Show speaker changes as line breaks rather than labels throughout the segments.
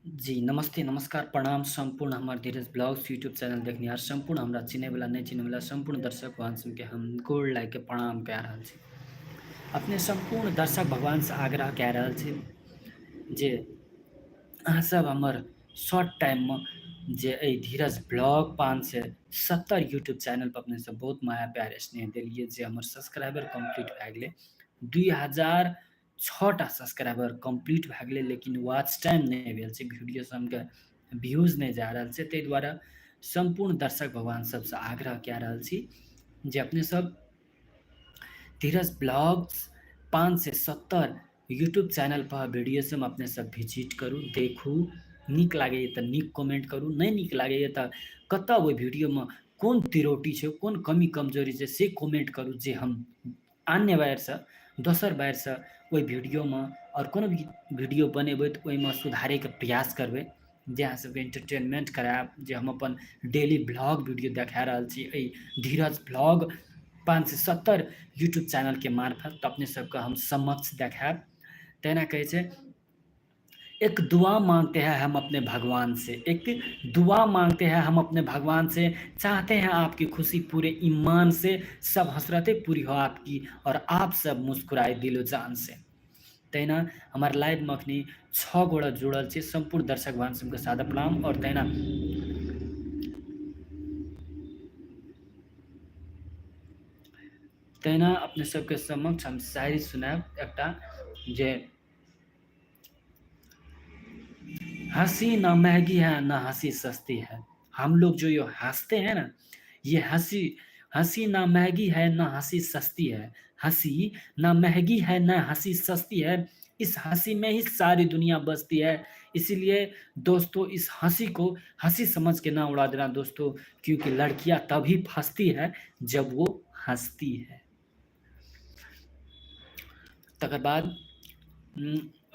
जी नमस्ते, नमस्कार, प्रणाम सम्पूर्ण हमर धीरज ब्लॉग्स यूट्यूब चैनल देखनिहार सम्पूर्ण हमरा चिन्हैवला नहि चिन्हैवला सम्पूर्ण दर्शक भगवान सबके हम गोर लागि के प्रणाम कए रहल छी। अपने सम्पूर्ण दर्शक भगवानसँ आग्रह कए रहल छी जे अहाँ सब हमर शॉर्ट टाइममे जे एहि धीरज ब्लॉग 570 यूट्यूब चैनल पर अपने सब बहुत माया प्यार स्नेह देलियै जे हमर सब्सक्राइबर कम्प्लीट भए गेलै। 2006 टा सब्सक्राइबर कम्प्लीट भए गेलै, लेकिन वॉच टाइम नहि भेल छै, वीडियो सबके व्यूज नहि जा रहल छै। ताहि दुआरे सम्पूर्ण दर्शक भगवान सबसँ आग्रह कए रहल छी जे अपने सब धीरज ब्लॉग्स 570 यूट्यूब चैनल पर वीडियो सब अपने सब विजिट करू, देखू, नीक लागैए तऽ नीक कमेंट करू, नहि नीक लागैए तऽ कतऽ ओहि वीडियोमे कोन त्रुटि छै, कोन कमी कमजोरी छै से कमेंट करू, जे हम अन्य बारसँ दोसर बारसँ ओहि वीडियोमे आओर कोनो भी वीडियो बनेबै तऽ ओहिमे सुधारैके प्रयास करबै, जे अहाँ सबके एंटरटेनमेंट करायब। जे हम अपन डेली ब्लॉग वीडियो देखा रहल छी एहि धीरज ब्लॉग 570 यूट्यूब चैनलके मार्फत, तऽ अपने सबके हम समक्ष देखायब। तहिना कहै छै, एक दुआ मांगते हैं हम अपने भगवान से, एक दुआ मांगते हैं हम अपने भगवान से, चाहते हैं आपकी खुशी पूरे ईमान से, सब हसरतें पूरी हो आपकी और आप सब मुस्कुराए दिलो जान से। तहिना हमर लाइवमे अखनी 6 गोटा जुड़ल छी, सम्पूर्ण दर्शक भगवान सबके सादर प्रणाम। और तहिना तहिना अपने सबके समक्ष हम शायरी सुनायब एकटा, जे हंसी ना महंगी है ना हंसी सस्ती है, हम लोग जो यो हंसते हैं ना, ये हंसी, हंसी ना महंगी है ना हंसी सस्ती है, हंसी ना महंगी है ना हंसी सस्ती है, इस हंसी में ही सारी दुनिया बसती है। इसीलिए दोस्तों इस हंसी को हंसी समझ के ना उड़ा देना दोस्तों, क्योंकि लड़कियां तभी फंसती है जब वो हंसती है। तकर बाद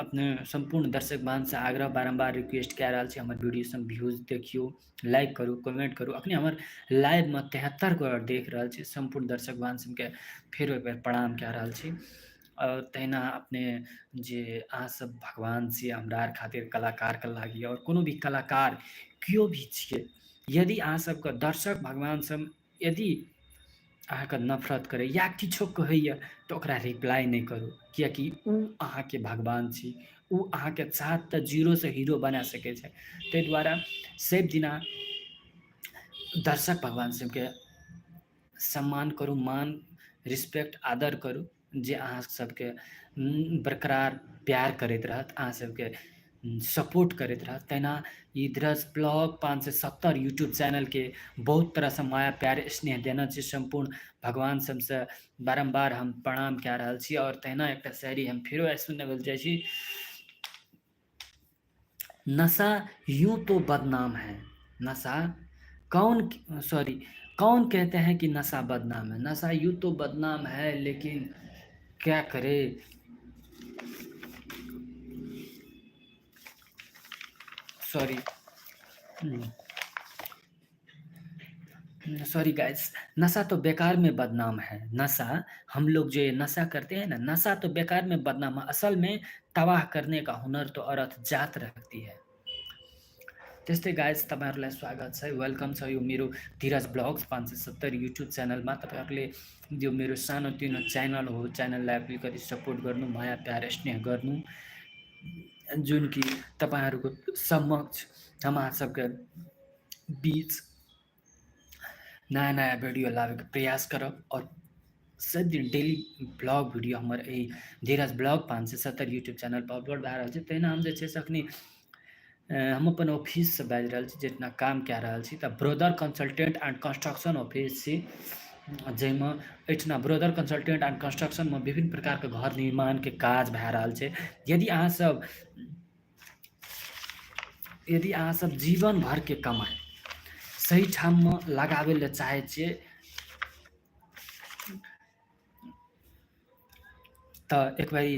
अपने सम्पूर्ण दर्शक बानसँ आग्रह बारम्बार रिक्वेस्ट कए रहल छी, हमर वीडियो सब व्यूज देखियौ, लाइक करू, कमेंट करू। अखने हमर लाइवमे 73 गोटा देख रहल छी, सम्पूर्ण दर्शक बान सबके फेर एक बेर प्रणाम कए रहल छी। आओर तहिना अपने जे अहाँ सब भगवान छी हमरा आर खातिर, कलाकारके लागि, आओर कोनो भी कलाकार केओ भी छियै, यदि अहाँ सबके दर्शक भगवान सब यदि अहाँके नफरत करैए या किछो कहैए तऽ ओकरा रिप्लाई नहि करू, किएकि ओ अहाँके भगवान छी, ओ अहाँके चाहत तऽ जीरोसँ हीरो बना सकै छै। ताहि दुआरे सभ दिना दर्शक भगवान सबके सम्मान करू, मान रिस्पेक्ट आदर करू, जे अहाँ सबके बरकरार प्यार करैत रहत, अहाँ सबके सपोर्ट करैत रहत। तहिना ई धीरज ब्लॉग 570 यूट्यूब चैनलके बहुत तरहसँ माया प्यार स्नेह देने छी, सम्पूर्ण भगवान सबसँ बारम्बार हम प्रणाम कए रहल छी। आओर तहिना एकटा शायरी हम फेरो आइ सुनबै लए जाइ छी। नशा यूं तो बदनाम है, नशा कौन, सॉरी, कौन कहते हैं कि नशा बदनाम है, नशा यूं तो बदनाम है लेकिन क्या करे। सॉरी सॉरी गाइस, नशा तो बेकार में बदनाम है, नशा हम लोग जो ये नशा करते हैं ना, नशा तो बेकार में बदनाम है, असल में तबाह करने का हुनर तो औरत जात रखती है। त्यस्तै गाइस तपाईँहरूलाई स्वागत छ, welcome छ यो मेरो धीरज ब्लग्स 570 युट्युब च्यानलमा। तपाईँहरूले यो मेरो सानोतिनो च्यानल हो, च्यानललाई अलिकति सपोर्ट गर्नु, माया प्यार स्नेह गर्नु, जुन कि तपाईँहरूको समक्ष हम अहाँ सबके बीच नयाँ नयाँ भिडियो लाबैके प्रयास करब। और सब दिन डेली ब्लॉग वीडियो हमर एहि धीरज ब्लॉग 570 यूट्यूब चैनल पर अपलोड भए रहल छै। तहिना हम जे छै से अखनी हम अपन ऑफिससँ बाजि रहल छी, जितना काम कए रहल छी, तऽ brother consultant and construction office छी, जाहिमे एहिठिना ब्रदर कंसल्टेंट एंड कंस्ट्रक्शनमे विभिन्न प्रकारके घर निर्माणके काज भए रहल छै। यदि अहाँ सब जीवन भरके कमाइ सही ठाममे लगाबै लए चाहै छियै तऽ एक बारी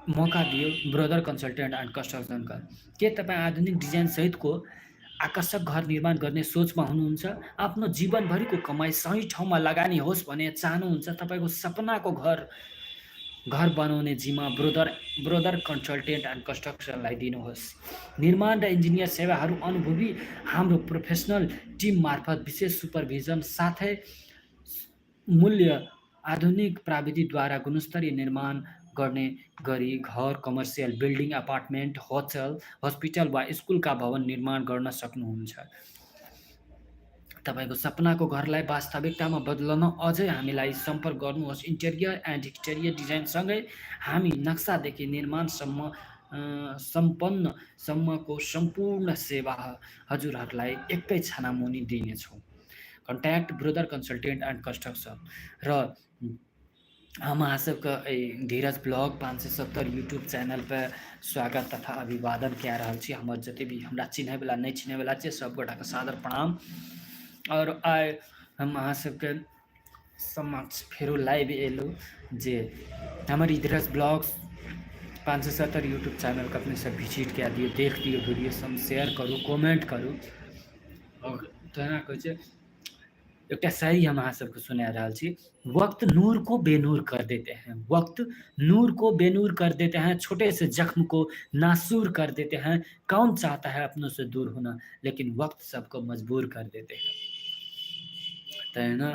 मौका दियौ ब्रदर कंसल्टेंट एंड कंस्ट्रक्शनके। के तपाईँ आधुनिक डिजाइन सहितको आकर्षक घर निर्माण गर्ने सोचमा हुनुहुन्छ? आफ्नो जीवनभरिको कमाइ सही ठाउँमा लगानी होस् भन्ने चाहनुहुन्छ? तपाईँको सपनाको घर घर बनाउने जिम्मा ब्रदर ब्रदर कन्सल्टेन्ट एन्ड कन्स्ट्रक्सनलाई दिनुहोस्। निर्माण र इन्जिनियर सेवाहरू अनुभवी हाम्रो प्रोफेसनल टिम मार्फत विशेष सुपरभिजन साथै मूल्य आधुनिक प्राविधिद्वारा गुणस्तरीय निर्माण गर्ने गरी घर, commercial building, apartment, hotel, hospital वा स्कुलका भवन निर्माण गर्न सक्नुहुन्छ। तपाईँको सपनाको घरलाई वास्तविकतामा बदल्न अझै हामीलाई सम्पर्क गर्नुहोस्। इन्टेरियर एन्ड एक्सटेरियर डिजाइनसँगै हामी नक्सादेखि निर्माणसम्म सम्पन्नसम्मको सम्पूर्ण सेवा हजुरहरूलाई एकै छानामुनि दिनेछौँ। Contact brother consultant and construction. र हम अहाँ सबके एहि धीरज ब्लॉग 570 यूट्यूब चैनल पर स्वागत तथा अभिवादन कए रहल छी। हमर जते भी हमरा चिन्हैवला नहि चिन्हैवला छै सबगोटाके सादर प्रणाम। आओर आइ हम अहाँ सबके समक्ष फेरो लाइव एलहुँ जे हमर ई धीरज ब्लॉग्स 570 यूट्यूब चैनलके अपने सब विजिट कए दियौ, देख दियौ, वीडियो सब शेयर करू, कमेंट करू। आओर तेना कहै छै एकटा शायरी हम अहाँ सबके सुना रहल छी। वक्त नूर को बेनूर कर देते हैं, वक्त नूर को बेनूर कर देते हैं, छोटे से जख्म को नासूर कर देते हैं, कौन चाहता है अपनों से दूर होना, लेकिन वक्त सबको मजबूर कर देते हैं। तहिना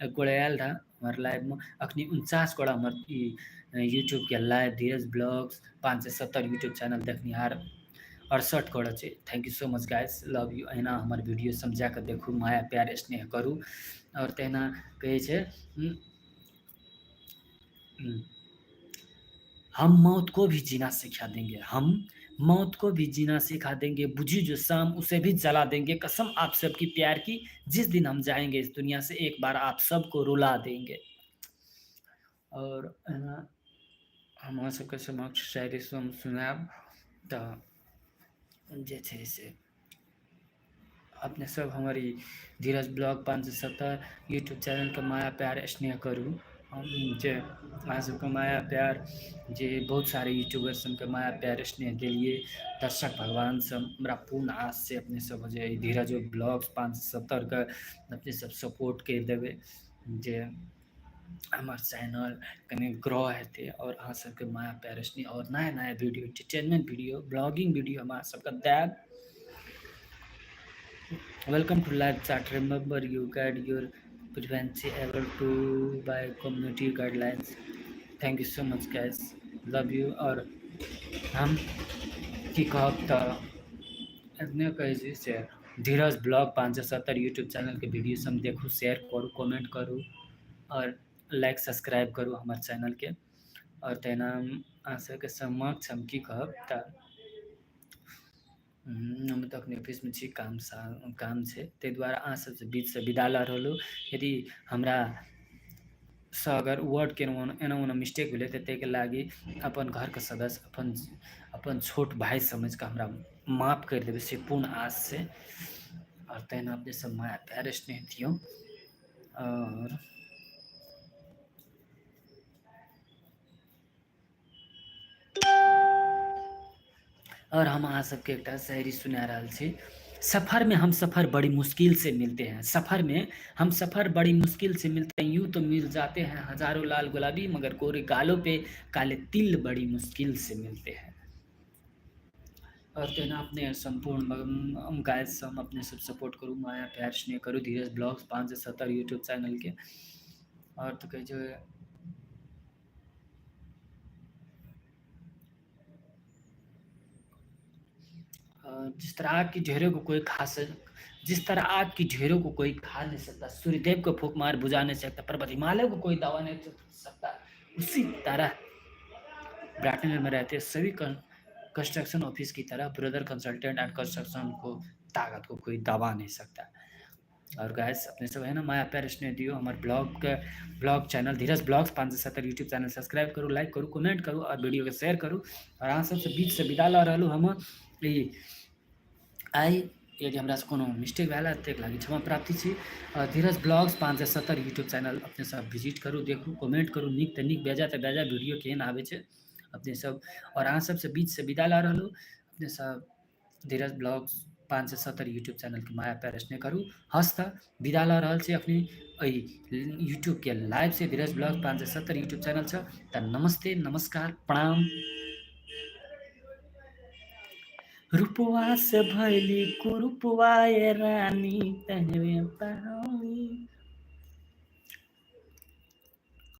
एक गोटा आयल रहए हमर लाइवमे, अखनी 49 गोटा हमर ई यूट्यूबके लाइव धीरज ब्लॉग्स 570 यूट्यूब चैनल देखनिहार 68 गोटा छै। Thank you so much guys, love you. अहिना हमर वीडियो सब जाकऽ देखू, माया प्यार स्नेह करू। आओर तहिना कहै छै हम मौत को भी जीना सिखा देंगे, हम मौत को भी जीना सिखा देंगे, बुझी जो शाम उसे भी जला देंगे, कसम आप सबकी प्यार की, जिस दिन हम जाएंगे इस दुनिया से एक बार आप सबको रुला देंगे। और एना हम अहाँ सबके समक्ष शायरी सब सुनायब तऽ जे छै से अपने सब हमर ई धीरज ब्लॉग 570 यूट्यूब चैनलके माया प्यार स्नेह करू। हम जे अहाँ सबके माया प्यार जे बहुत सारे यूट्यूबर सबके माया प्यार स्नेह देलियै दर्शक भगवान सब, हमरा पूर्ण आस छै अपने सब जे ई धीरज ब्लॉग 570 के अपने सब सपोर्ट करि देबै, जे हमर चैनल कनि ग्रो हेतै आओर अहाँ सबके माया प्यार स्नेह आओर नया नया video, entertainment video, blogging video हम अहाँ सबके देब। Welcome to live chat. Remember you guide your privacy able to by community guidelines. Thank you so much guys, love you. और हम की कहब तऽ एतने कहै छी से धीरज ब्लॉग 570 यूट्यूब चैनलके वीडियो सब देखू, शेयर करू, कमेंट करू आओर लाइक सब्सक्राइब करू हमर चैनलके। आओर तहिना अहाँ सबके समक्ष हम की कहब तऽ हम तऽ अखनी ऑफिसमे छी, काम काम छै, ताहि दुआरे अहाँ सबसँ बीचसँ विदा लऽ रहलहुँ। यदि हमरा सँ अगर वर्डके एना ओना मिस्टेक भेलै तऽ ताहिके लागि अपन घरके सदस्य अपन अपन छोट भाय समझिकऽ हमरा माफ करि देबै से पूर्ण आस छै। आओर तहिना अपने सब माया प्यार स्नेह दियौ। आओर और हम अहाँ सबके एकटा शायरी सुना रहल छी। सफर में हम सफर बड़ी मुश्किल से मिलते हैं, सफर में हम सफर बड़ी मुश्किल से मिलते हैं, यूँ तो मिल जाते हैं हजारों लाल गुलाबी, मगर गोरे गालों पे काले तिल बड़ी मुश्किल से मिलते हैं। और तहिना अपने सम्पूर्ण गाइस हम अपने सब सपोर्ट करू, माया प्यार स्नेह करू धीरज ब्लॉग्स 570 यूट्यूब चैनलके। आओर तऽ कहै छै जिस तरह आग की ढेरों को कोई खा सक, जिस तरह आग की ढेरों को कोई खा नहीं सकता, सूर्यदेव को फूक मार बुझा नहीं सकता, पर्वत हिमालय को कोई दबा नहीं सकता, उसी तरह ब्राटनगर में रहते सभी कंस्ट्रक्शन ऑफिस की तरह ब्रदर कंसल्टेंट एंड कंस्ट्रक्शन को ताकत को कोई दबा नहीं सकता। और गाइस अपने सब है ना माया प्यार स्नेह दियो। हमर ब्लॉग के blog channel Dheeraj blogs 570 YouTube channel subscribe करू, लाइक करू, कमेंट करू और वीडियो के शेयर करू। और अहाँ सबसे बीच से विदा लऽ रहलहुँ हम ई आइ। यदि हमरा से कोनो मिस्टेक भेल है ताहिके लागि क्षमा प्राप्ति छी। और धीरज ब्लॉग्स 570 यूट्यूब चैनल अपने सब विजिट करू, देखू, कमेंट करू, नीक तऽ नीक, बेजा तऽ बेजा, वीडियो केहन आबै छै अपने सब। और अहाँ सबसे बीच से विदा लऽ रहलहुँ। अपने सब धीरज ब्लॉग्स 570 यूट्यूब चैनलके माया प्यार स्नेह करू। हस् त विदा लऽ रहल छी अखनी एहि यूट्यूबके लाइव से। धीरज ब्लॉग 570 यूट्यूब चैनल छै। तऽ नमस्ते, नमस्कार, प्रणाम। रूपवा से भैली कुरूपवा ये रानी तहरे पहानी।